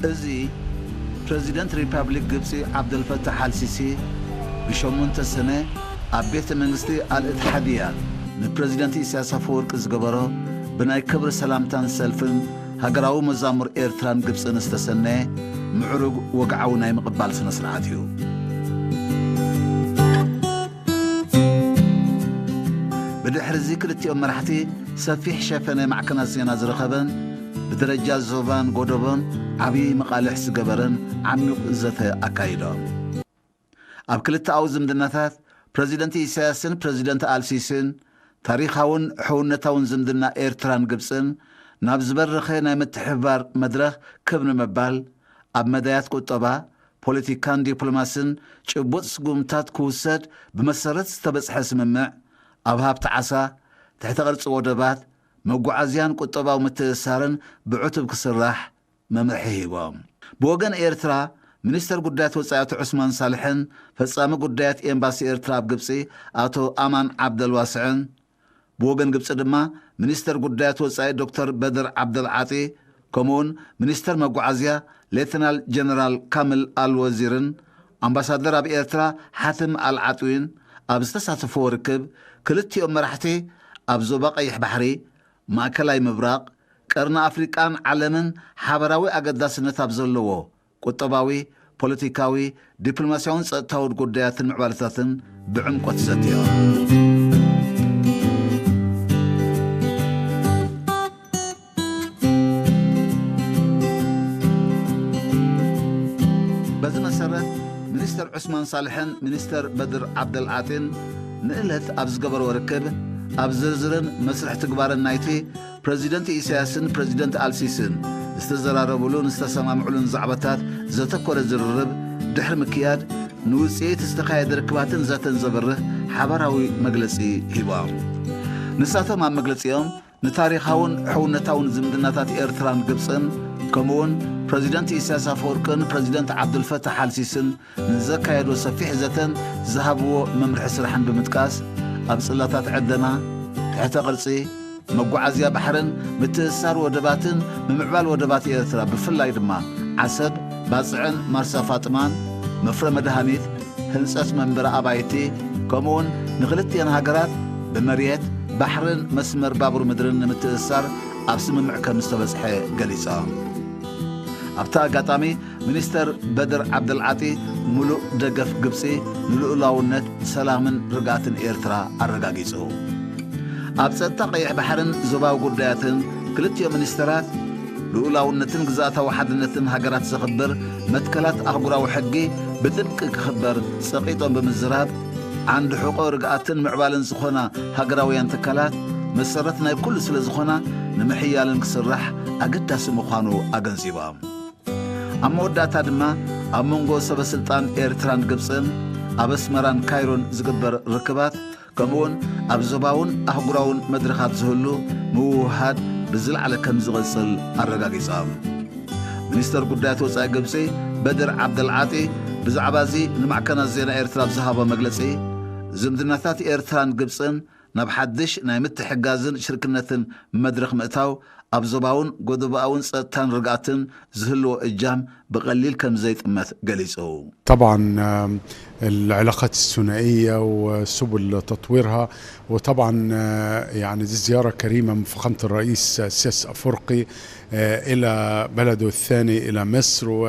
እዚ ፕረዚደንት ሪፓብሊክ ግብጺ ዓብደልፈታሕ ኣልሲሲ ብሸሞንተ ሰነ ኣብ ቤተ መንግስቲ ኣልእትሓድያ ንፕረዚደንት ኢሳያስ ኣፈወርቂ ዝገበሮ ብናይ ክብሪ ሰላምታን ሰልፍን ሃገራዊ መዛሙር ኤርትራን ግብጽን ዝተሰነየ ምዕሩግ ወግዓዊ ናይ ምቕባል ስነ ስርዓት እዩ። ብድሕሪ እዚ ክልቲኦም መራሕቲ ሰፊሕ ሸፈነ ማዕከናት ዜና ዝረኸበን ብደረጃ ዞባን ጎደቦን ዓብዪ መቓልሕ ዝገበረን ዓሚቕ ዘተ ኣካይዶም። ኣብ ክልተኣዊ ዝምድናታት ፕረዚደንት ኢሳያስን ፕረዚደንት ኣልሲስን ታሪኻውን ሕውነታውን ዝምድና ኤርትራን ግብጽን ናብ ዝበረኸ ናይ ምትሕብባር መድረኽ ክብ ንምባል ኣብ መዳያት ቁጠባ፣ ፖለቲካን ዲፕሎማስን ጭቡጥ ስጉምታት ክውሰድ ብመሰረት ዝተበጽሐ ስምምዕ ኣብ ሃብቲ ዓሳ፣ ትሕተ ቅርጺ ወደባት፣ መጓዓዝያን ቁጠባዊ ምትእስሳርን ብዕቱብ ክስራሕ መምርሒ ሂቦም። ብወገን ኤርትራ፣ ሚኒስተር ጉዳያት ወጻኢ ኣቶ ዑስማን ሳልሕን ፈጻሚ ጉዳያት ኤምባሲ ኤርትራ ኣብ ግብጺ ኣቶ ኣማን ዓብደልዋስዕን፣ ብወገን ግብጺ ድማ ሚኒስተር ጉዳያት ወጻኢ ዶክተር በድር ዓብደልዓጢ፣ ከምኡውን ሚኒስተር መጓዓዝያ ሌተናል ጀነራል ካምል ኣልወዚርን ኣምባሳደር ኣብ ኤርትራ ሓትም ኣልዓጥዊን ኣብ ዝተሳተፍዎ ርክብ፣ ክልቲኦም መራሕቲ ኣብ ዞባ ቀይሕ ባሕሪ፣ ማእከላይ ምብራቕ፣ ቀርኒ ኣፍሪቃን ዓለምን ሓበራዊ ኣገዳስነት ኣብ ዘለዎ ቁጠባዊ፣ ፖለቲካዊ፣ ዲፕሎማስያውን ጸጥታውን ጉዳያትን ምዕባለታትን ብዕምቆት ዘትዮም። በዚ መሰረት፣ ሚኒስተር ዑስማን ሳልሕን ሚኒስተር በድር ዓብደልዓጢን ንእለት ኣብ ዝገበርዎ ርክብ፣ ኣብ ዝርዝርን መስርሕ ትግባርን ናይቲ ፕረዚደንት ኢሳያስን ፕረዚደንት ኣልሲስን ዝተዘራረቡሉን ዝተሰማምዑሉን ዛዕባታት ዘተኮረ ዝርርብ ድሕሪ ምክያድ፣ ንውጽኢት ዝተኻየደ ርክባትን ዘተን ዘብርህ ሓባራዊ መግለጺ ሂቦም። ንሳቶም ኣብ መግለጺኦም፣ ንታሪኻውን ሕውነታውን ዝምድናታት ኤርትራን ግብጽን፣ ከምኡውን ፕረዚደንት ኢሳያስ ኣፈወርቅን ፕረዚደንት ዓብዱልፈታሕ ኣልሲስን ንዘካየዶ ሰፊሕ ዘተን ዝሃብዎ መምርሒ ስራሕን ብምጥቃስ፣ ኣብ ጽላታት ዕደና፣ ትሕተ ቅርጺ፣ መጓዓዝያ ባሕርን ምትእስሳር ወደባትን ምምዕባል ወደባት ኤርትራ፣ ብፍላይ ድማ ዓሰብ፣ ባጽዕን ማርሳ ፋጥማን፣ መፍረ መድሃኒት፣ ህንጸት መንበሪ ኣባይቲ፣ ከምኡውን ንክልቲአን ሃገራት ብመሬት፣ ባሕርን መስመር ባቡር ምድርን ንምትእስሳር ኣብ ስምምዕ ከም ዝተበጽሐ ገሊጾም። ኣብቲ ኣጋጣሚ፣ ሚኒስተር በድር ዓብደልዓጢ፣ ምሉእ ደገፍ ግብጺ ንልኡላውነት፣ ሰላምን ርግኣትን ኤርትራ ኣረጋጊጹ። ኣብ ጸጥታ ቀይሕ ባሕርን ዞባዊ ጉዳያትን፣ ክልቲኦም ሚኒስተራት፣ ልኡላውነትን ግዝኣታዊ ሓድነትን ሃገራት ዘኽብር መትከላት ኣህጉራዊ ሕጊ ብጥብቂ ክኽበር ጸቒጦም ብምዝራብ፣ ዓንዲ ሕቖ ርግኣትን ምዕባለን ዝኾና ሃገራውያን ትካላት መሰረት ናይ ኩሉ ስለ ዝኾና፣ ንምሕያለን ክስራሕ ኣገዳሲ ምዃኑ ኣገንዚቦም። ኣብ መወዳእታ ድማ፣ ኣብ መንጎ ሰበ ስልጣን ኤርትራን ግብጽን፣ ኣብ ኣስመራን ካይሮን ዝግበር ርክባት፣ ከምኡውን ኣብ ዞባውን ኣህጉራውን መድረኻት ዝህሉ ምውህሃድ ብዝለዓለ ከም ዝቕጽል ኣረጋጊጾም። ሚኒስተር ጉዳያት ወጻኢ ግብጺ በድር ዓብደልዓጢ ብዛዕባ እዚ ንማዕከናት ዜና ኤርትራ ኣብ ዝሃቦ መግለጺ፣ ዝምድናታት ኤርትራን ግብጽን ናብ ሓድሽ ናይ ምትሕግጋዝን ሽርክነትን መድረኽ ምእታው፣ ኣብ ዞባውን ጎደቦኣውን ጸጥታን ርግኣትን ዝህልዎ እጃም ብቐሊል ከም ዘይጥመት ገሊጹ። طبعًا، آم، العلاقات الثنائية وسبل تطويرها، وطبعًا، آه، يعني دي زيارة كريمة من فخامة الرئيس السياسي الأفريقي، آه، إلى بلده الثاني إلى مصر، و،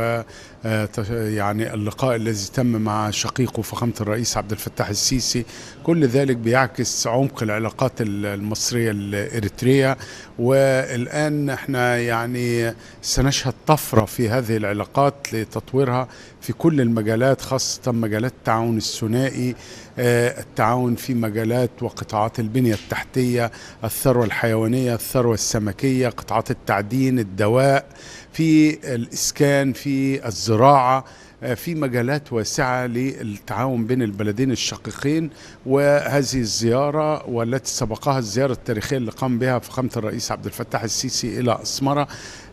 آه، تش-، يعني اللقاء الذي تم مع شقيقه فخامة الرئيس عبد الفتاح السيسي، كل ذلك بيعكس عمق العلاقات ال-، المصرية الإريترية. والآن احنا يعني سنشهد طفرة في هذه العلاقات لتطويرها في كل المجالات، خاصة مجالات التعاون الثنائي، آه، التعاون في مجالات وقطاعات البنية التحتية، الثروة الحيوانية، الثروة السمكية، قطاعات التعدين، الدواء، في الإسكان، في الزراعة، آه، في مجالات واسعة للتعاون بين البلدين الشقيقين. وهذه الزيارة والتي سبقها الزيارة التاريخية اللي قام بها فخامة الرئيس عبد الفتاح السيسي إلى أسمرة،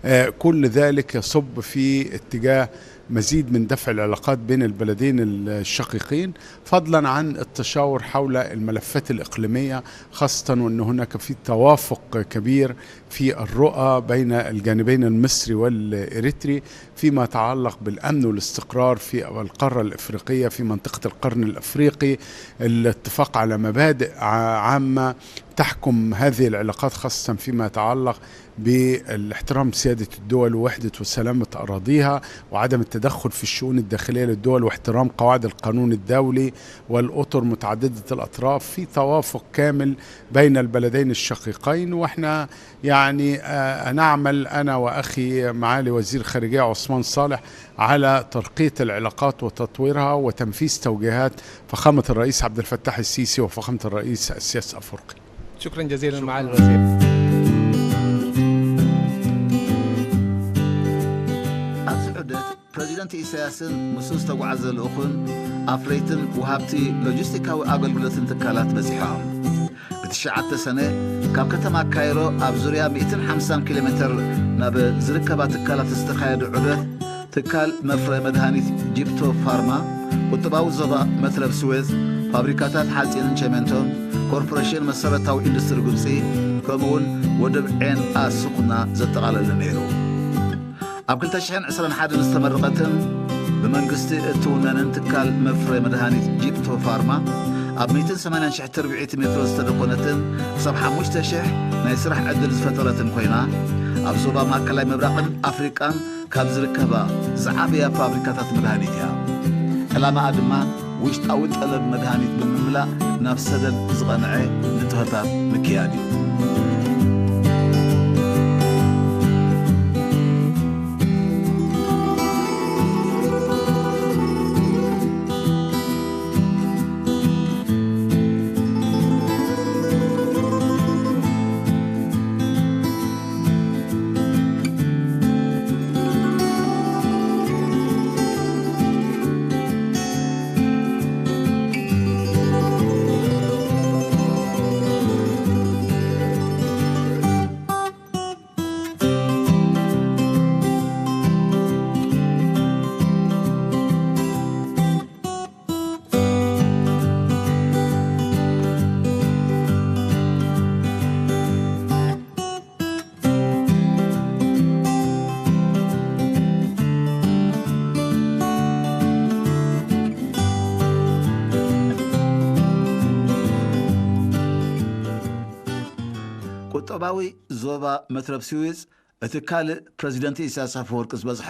آه، كل ذلك يصب في اتجاه مزيد من دفع العلاقات بين البلدين الشقيقين، فضلا عن التشاور حول الملفات الإقليمية، خاصة وأن هناك في توافق كبير في الرؤى بين الجانبين المصري والإريتري فيما يتعلق بالأمن والاستقرار في القارة الإفريقية، في منطقة القرن الإفريقي، الاتفاق على مبادئ ع-، عامة تحكم هذه العلاقات، خاصة فيما يتعلق بالاحترام سيادة الدول ووحدة وسلامة أراضيها، وعدم التدخل في الشؤون الداخلية للدول، واحترام قواعد القانون الدولي والأطر متعددة الأطراف، في توافق كامل بين البلدين الشقيقين. وإحنا يعني، آه، نعمل أنا وأخي معالي وزير الخارجية عثمان صالح على ترقية العلاقات وتطويرها وتنفيذ توجيهات فخامة الرئيس عبد الفتاح السيسي وفخامة الرئيس السياسي أفورقي. شكرا جزيلا معالي الوزير. ኣብዚ ዑደት ፕረዚደንት ኢሳያስን ምስኡ ዝተጓዓዘ ልኡኹን ኣፍረይትን ወሃብቲ ሎጂስቲካዊ ኣገልግሎትን ትካላት በጺሖም። ብትሽዓተ ሰነ ካብ ከተማ ካይሮ ኣብ ዙርያ ሚእትን ሓምሳን ኪሎ ሜትር ናብ ዝርከባ ትካላት ዝተኻየደ ዑደት ትካል መፍረ መድሃኒት ጂፕቶ ፋርማ፣ ቁጠባዊ ዞባ መትረብ ስዌዝ፣ ፋብሪካታት ሓጺንን ቸሜንቶን፣ ኮርፖሬሽን መሰረታዊ ኢንዱስትሪ ግብጺ፣ ከምኡውን ወደብ ዔን ኣስኹና ዘጠቓለለ ነይሩ። ኣብ ክልተ ሽሕን ዕስራን ሓደን ዝተመረቐትን ብመንግስቲ እትውነንን ትካል መፍረ መድሃኒት ጂፕቶ ፋርማ፣ ኣብ ሚእትን ሰማንያን ሽሕ ትርብዒት ሜትሮ ዝተደኾነትን ክሳብ ሓሙሽተ ሽሕ ናይ ስራሕ ዕድል ዝፈጠረትን ኮይና፣ ኣብ ዞባ ማእከላይ ምብራቕን ኣፍሪቃን ካብ ዝርከባ ዝዓበያ ፋብሪካታት መድሃኒት እያ። ዕላማኣ ድማ ውሽጣዊ ጠለብ መድሃኒት ብምምላእ ናብ ሰደድ ዝቐንዐ ንጥፈታት ምክያድ እዩ። ቁጠባዊ ዞባ መትረብ ስዊዝ፣ እቲ ካልእ ፕረዚደንት ኢሳያስ ኣፈወርቂ ዝበጽሖ፣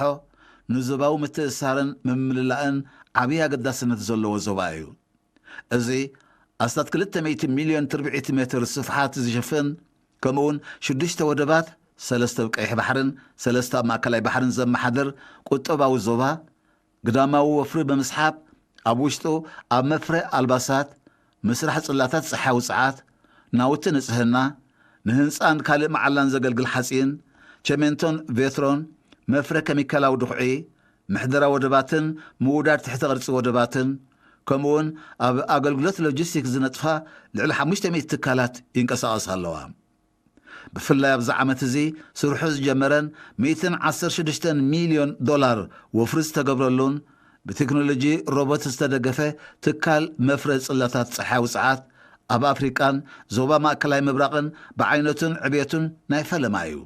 ንዞባዊ ምትእስሳርን ምምልላእን ዓብዪ ኣገዳስነት ዘለዎ ዞባ እዩ። እዚ ኣስታት ክልተ ሚእቲ ሚልዮን ትርብዒት ሜትር ስፍሓት ዝሽፍን፣ ከምኡውን ሽዱሽተ ወደባት፣ ሰለስተ ኣብ ቀይሕ ባሕርን ሰለስተ ኣብ ማእከላይ ባሕርን ዘመሓድር ቁጠባዊ ዞባ፣ ግዳማዊ ወፍሪ ብምስሓብ፣ ኣብ ውሽጡ ኣብ መፍረ ኣልባሳት፣ ምስራሕ ጽላታት ጸሓያዊ ጸዓት፣ ናውቲ ንጽህና፣ ንህንጻን ካልእ መዓላን ዘገልግል ሓጺን፣ ቸሜንቶን ቬትሮን፣ መፍረ ኬሚካላዊ ድኹዒ፣ ምሕደራ ወደባትን ምውዳድ ትሕተ ቅርጺ ወደባትን፣ ከምኡውን ኣብ ኣገልግሎት ሎጂስቲክስ ዝነጥፋ ልዕሊ ሓሙሽተ ሚእቲ ትካላት ይንቀሳቐሳ ኣለዋ። ብፍላይ ኣብዚ ዓመት እዚ ስርሑ ዝጀመረን ሚእትን ዓሰርተ ሽዱሽተን ሚልዮን ዶላር ወፍሪ ዝተገብረሉን ብቴክኖሎጂ ሮቦት ዝተደገፈ ትካል መፍረ ጽላታት ጸሓያዊ ጸዓት ኣብ ኣፍሪቃን ዞባ ማእከላይ ምብራቕን ብዓይነቱን ዕብየቱን ናይ ፈለማ እዩ።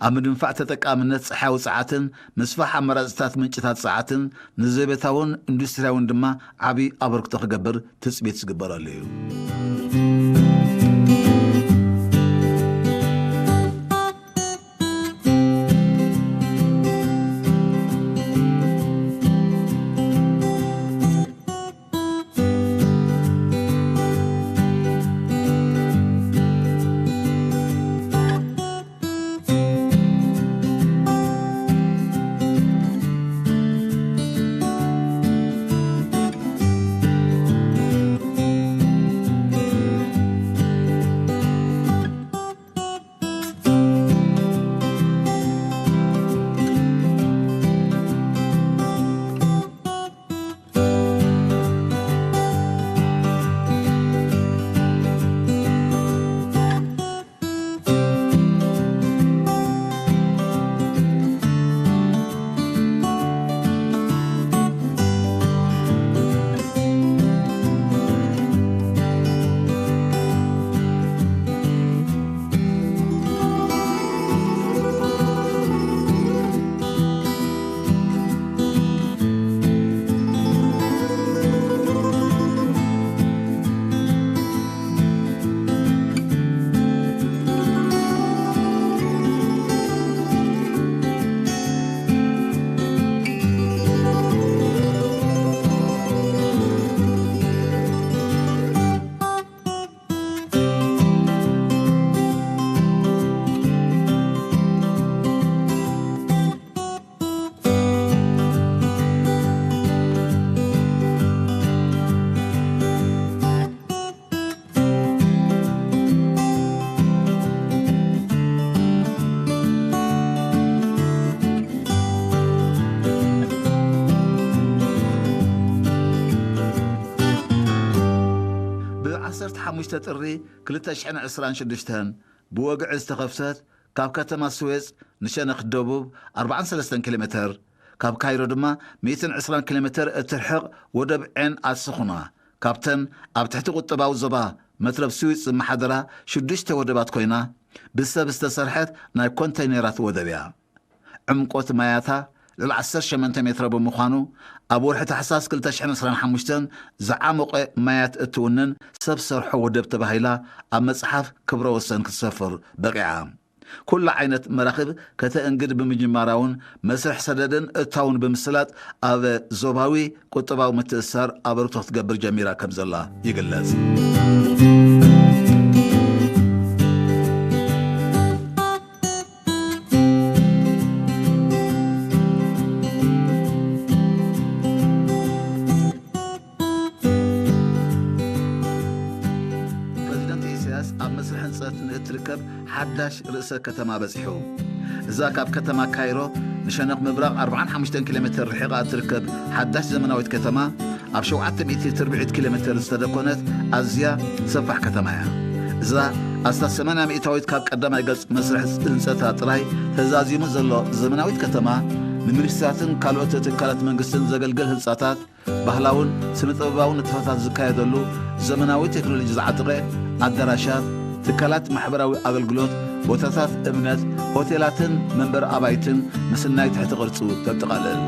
ኣብ ምድንፋዕ ተጠቃምነት ጸሓያዊ ጸዓትን ምስፋሕ ኣማራጽታት ምንጭታት ጸዓትን ንዘቤታውን ኢንዱስትርያውን ድማ ዓቢ ኣበርክቶ ክገብር ትጽቢት ዝግበረሉ እዩ። ሓሙሽተ ጥሪ ክልተ ሽሕን ዕስራን ሽዱሽተን ብወግዒ ዝተኸፍተት፣ ካብ ከተማ ስዌጽ ንሸነኽ ደቡብ ኣርባዓን ሰለስተን ኪሎ ሜተር፣ ካብ ካይሮ ድማ ሚእትን ዕስራን ኪሎ ሜተር እትርሕቕ ወደብ ዔን ኣልስኹና፣ ካብተን ኣብ ትሕቲ ቁጠባዊ ዞባ መትረብ ስዊጽ ዝመሓደራ ሽዱሽተ ወደባት ኮይና፣ ብሰብ ዝተሰርሐት ናይ ኮንተይነራት ወደብ እያ። ዕምቆት ማያታ ልዕሊ ዓሰርተ ሸሞንተ ሜትሮ ብምዃኑ፣ ኣብ ወርሒ ታሕሳስ ክልተ ሽሕን ዕስራን ሓሙሽተን ዝዓሞቐ ማያት እትውንን ሰብ ሰርሖ ወደብ ተባሂላ ኣብ መጽሓፍ ክብረ ወሰን ክትሰፍር በቒዓ። ኩሉ ዓይነት መራኽብ ከተእንግድ ብምጅማራ እውን፣ መስርሕ ሰደድን እታውን ብምስላጥ፣ ኣብ ዞባዊ ቁጠባዊ ምትእስሳር ኣበርክቶ ክትገብር ጀሚራ ከም ዘላ ይግለጽ። ፕረዚደንት ኢሳያስ ኣብ መስርሕ ህንጸት ንእትርከብ ሓዳሽ ርእሰ ከተማ በጺሑ። እዛ ካብ ከተማ ካይሮ ንሸነኽ ምብራቕ ኣርባዓን ሓሙሽተን ኪሎ ሜተር ርሒቓ እትርከብ ሓዳሽ ዘመናዊት ከተማ፣ ኣብ ሸውዓተ ሚእቲ ትርብዒት ኪሎ ሜተር ዝተደኮነት ኣዝያ ሰፋሕ ከተማ እያ። እዛ ኣስታት ሰማንያ ሚእታዊት ካብ ቀዳማይ ገጽ መስርሕ ህንጸታ ጥራይ ተዛዚሙ ዘሎ ዘመናዊት ከተማ፣ ንሚኒስትራትን ካልኦት ትካላት መንግስትን ዘገልግል ህንጻታት፣ ባህላውን ስነ-ጥበባውን ንጥፈታት ዝካየደሉ ዘመናዊ ቴክኖሎጂ ዝዓጠቐ ኣዳራሻት፣ ትካላት ማሕበራዊ ኣገልግሎት፣ ቦታታት እምነት፣ ሆቴላትን መንበሪ ኣባይትን ምስናይ ትሕቲ ቅርጹ ተጠቓልል።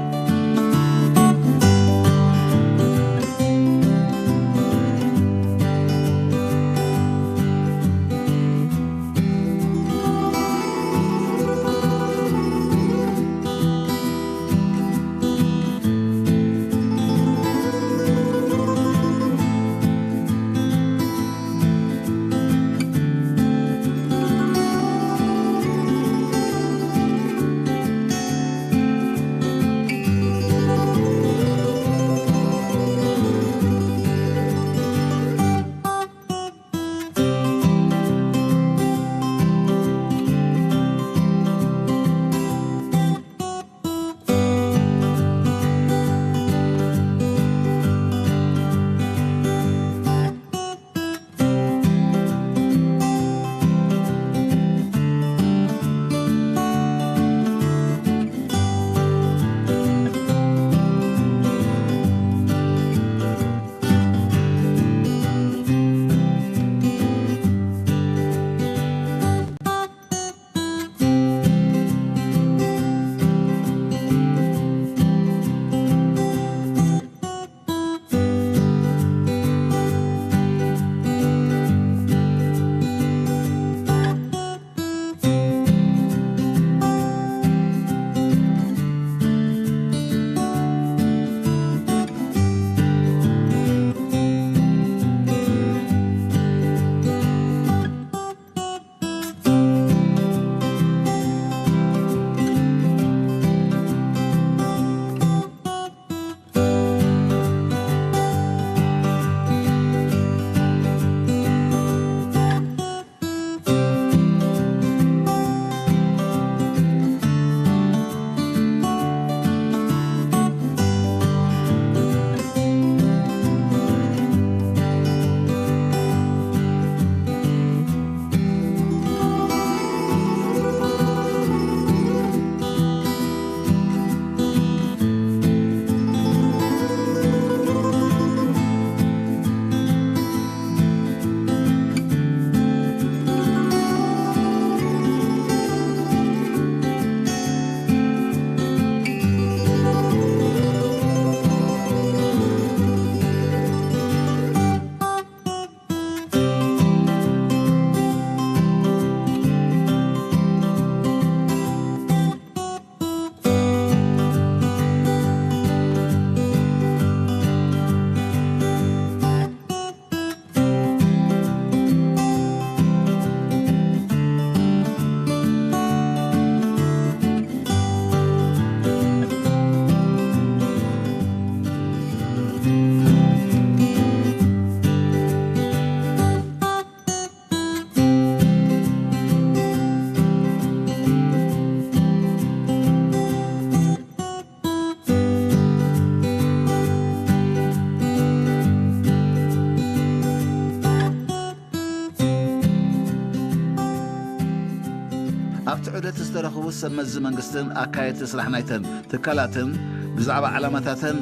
ዝተረኽቡ ሰብ መዚ መንግስትን ኣካየድቲ ስራሕ ናይተን ትካላትን ብዛዕባ ዓላማታተን፣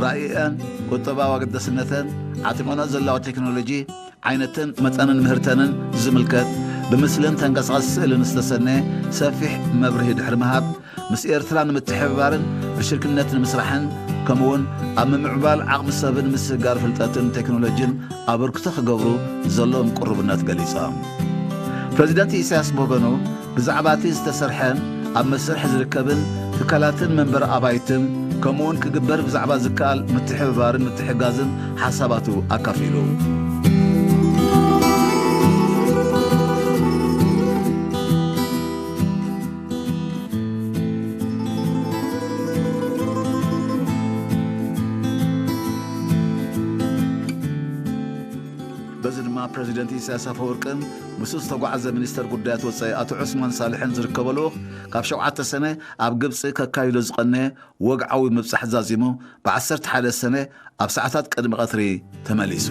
ራእየን፣ ቁጠባዊ ኣገዳስነተን፣ ዓቲቐንኦ ዘለዋ ቴክኖሎጂ፣ ዓይነትን መጠንን ምህርተንን ዝምልከት ብምስልን ተንቀሳቐሲ ስእልን ዝተሰነየ ሰፊሕ መብርሂ ድሕሪ ምሃብ፣ ምስ ኤርትራ ንምትሕብባርን ብሽርክነት ንምስራሕን ከምኡውን ኣብ ምምዕባል ዓቕሚ ሰብን ምስግጋር ፍልጠትን ቴክኖሎጂን ኣበርክቶ ክገብሩ ዘለዎም ቅሩብነት ገሊጾም። ፕረዚደንት ኢሳያስ ብወገኑ ብዛዕባ እቲ ዝተሰርሐን ኣብ መስርሕ ዝርከብን ትካላትን መንበሪ ኣባይትን ከምኡውን ክግበር ብዛዕባ ዝከኣል ምትሕብባርን ምትሕጋዝን ሓሳባቱ ኣካፊሉ። በዚ ድማ ፕረዚደንት ኢሳያስ ኣፈወርቅን ምስኡ ዝተጓዓዘ ሚኒስተር ጉዳያት ወጻኢ ኣቶ ዑስማን ሳልሕን ዝርከቦ ልኡኽ ካብ ሸውዓተ ሰነ ኣብ ግብጺ ከካይዶ ዝቐነየ ወግዓዊ ምብጻሕ ዛዚሙ ብ ዓሰርተ ሓደ ሰነ ኣብ ሰዓታት ቅድሚ ቀትሪ ተመሊሱ።